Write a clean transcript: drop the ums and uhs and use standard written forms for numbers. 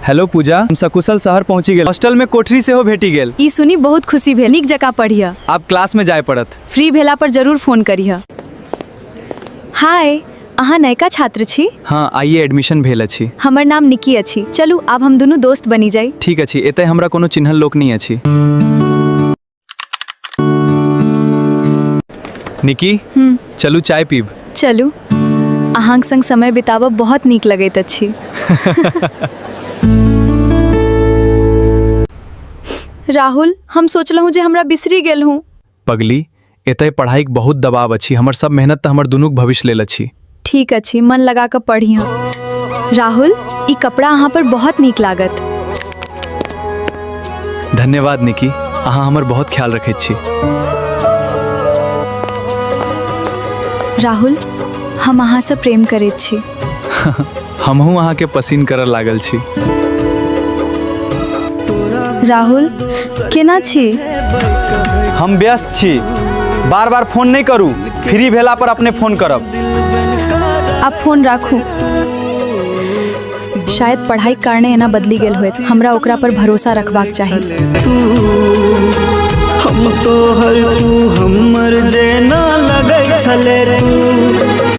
Hello पूजा, हम सकुशल शहर पहुंची गेल। हॉस्टल में कोठरी सेहो भेटी गेल। ई सुनी बहुत खुशी भेल। नीक जकाँ पढ़िह। आब क्लास में जाय पड़त। फ्री भेला पर जरूर फोन करिह। हाय, अहाँ नयका छात्र छी? हाँ, आइए एडमिशन भेल अछि। हमर नाम निकी अछि। चलू आब हम दुनू दोस्त बनी जाई। ठीक अछि। एतय हमरा कोनो चिन्हल लोक नहि अछि। निकी, चलू चाय पीब। चलू। अहाँक संग समय बिताबब बहुत नीक लगैत अछि। राहुल, हम सोचलहुँ जे हमरा बिसरी गेल हूँ। पगली, एतय पढ़ाइक बहुत दबाव अछि। हमर सब मेहनत तऽ हमर दुनूक भविष्य लेल अछि। ठीक अछि, मन लगा कऽ पढ़िह। राहुल, ई कपड़ा अहाँ पर बहुत नीक लागत। धन्यवाद निकी, अहाँ हमर बहुत ख्याल रखैत छी। राहुल, हम अहाँसँ प्रेम करैत छी। हमहूँ अहाँके पसीन करऽ लागल छी। राहुल, केना छी? हम व्यस्त छी, बार बार फोन नहि करू। फ्री भेला पर अपने फोन करब। आब फोन राखू। शायद पढ़ाइक कारणे एना बदलि गेल होयत। हमरा ओकरा पर भरोसा रखबाक चाही। हम तोहर तू हमर जेना लगै छले तू।